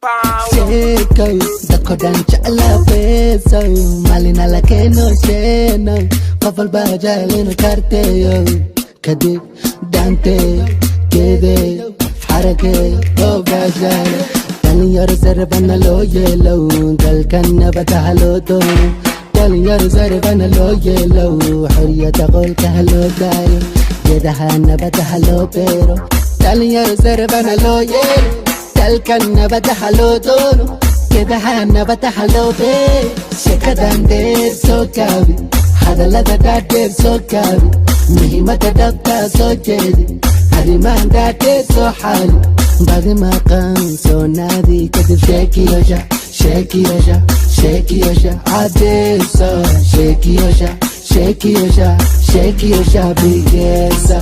Sheekow dadko dhan jeclaa beesow, maalina la keeno sheenow, qof walba jecel inuu karteeyo, kadib dhaanteeyo, geedeeyo, xarakeeyo oo baashaalo. Dhalinyaro sarabana loo yeelow, dalkan nabada ha loo doono. Dhalinyaro sarabana loo yeelow, xoriyada qolka ha loo daayo, geedaha nabada ha loo beero. Dhalinyaro sarabana loo yeelo, dalkan nabada ha loo doono, geedaha nabada ha loo beero. Sheekadan dheer soo gaabi, hadallada dhaadheer soo gaabi, muhiimada dhabtaa soo jeedi, arrimahan dhaadheer soo xaali, badi maqan soo naadi, kadib sheekiyosha, sheekiyosha, sheekiyosha, cadeyso, sheekiyosha, sheekiyosha, sheekiyosha, bigesa.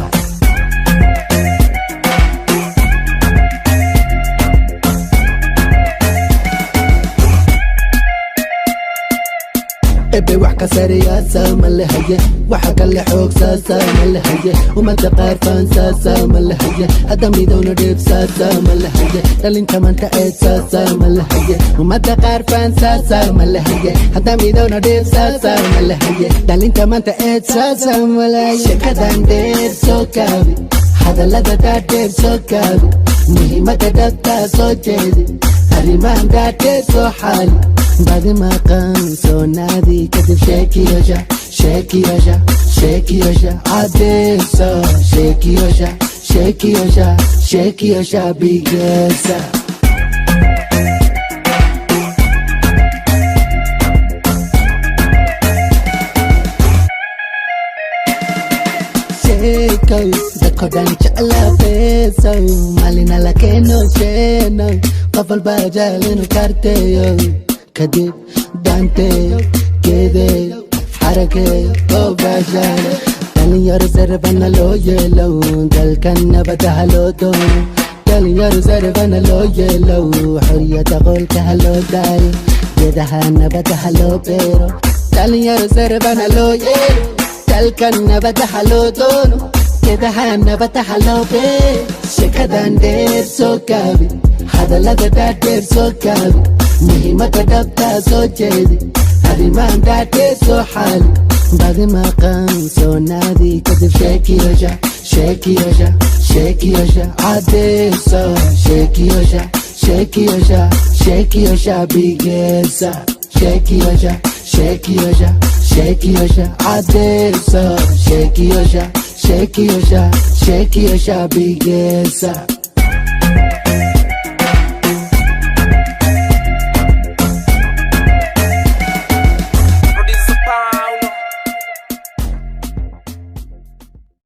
Ebe wax ka sareeyaasa ma lehaye, waxa kale xoog saasa ma lehaye, ummadda qaar faan saasa ma lehaye, hadda midowna dheeb saasa ma lehaye, dhalinta manta eed saasa ma lehaye, ummadda qaar faan saasa ma lehaye, hadda midowna dheeb saasa ma lehaye, dhalinta manta eed saasa ma lehaye. Sheekadan dheer soo gaabi, hadallada dhaadheer soo gaabi, muhiimada dhabtaa soo jeedi, arrimahan dhaadheer soo xaali, badi maqan soo naadi, kadib sheekiyosha, sheekiyosha, sheekiyosha, cadeyso, sheekiyosha, sheekiyosha, sheekiyosha, bigesa. Sheekow dadko dhan jeclaa beesow, maalina la keeno sheenow, qof walba jecel inuu karteeyo, kadib dhaanteeyo, geedeeyo, xarakeeyo oo baashaalo. Dhalinyaro sarabana loo yeelow, dalkan nabada ha loo doono. Dhalinyaro sarabana loo yeelow, xoriyada qolka ha loo daayo, geedaha nabada ha loo beero. Dhalinyaro sarabana loo yeelo, dalkan nabada ha loo doono, geedaha nabada ha loo beero. Sheekadan dheer soo gaabi, hadallada dhaadheer soo gaabi, muhiimada dhabtaa soo jeedi, arrimahan dhaadheer soo xaali, badi maqan soo naadi, kadib sheekiyosha, sheekiyosha, sheekiyosha, cadeyso, sheekiyosha, sheekiyosha, sheekiyosha, bigesa, sheekiyosha, sheekiyosha, sheekiyosha, cadeyso, sheekiyosha, sheekiyosha, sheekiyosha, bigesa.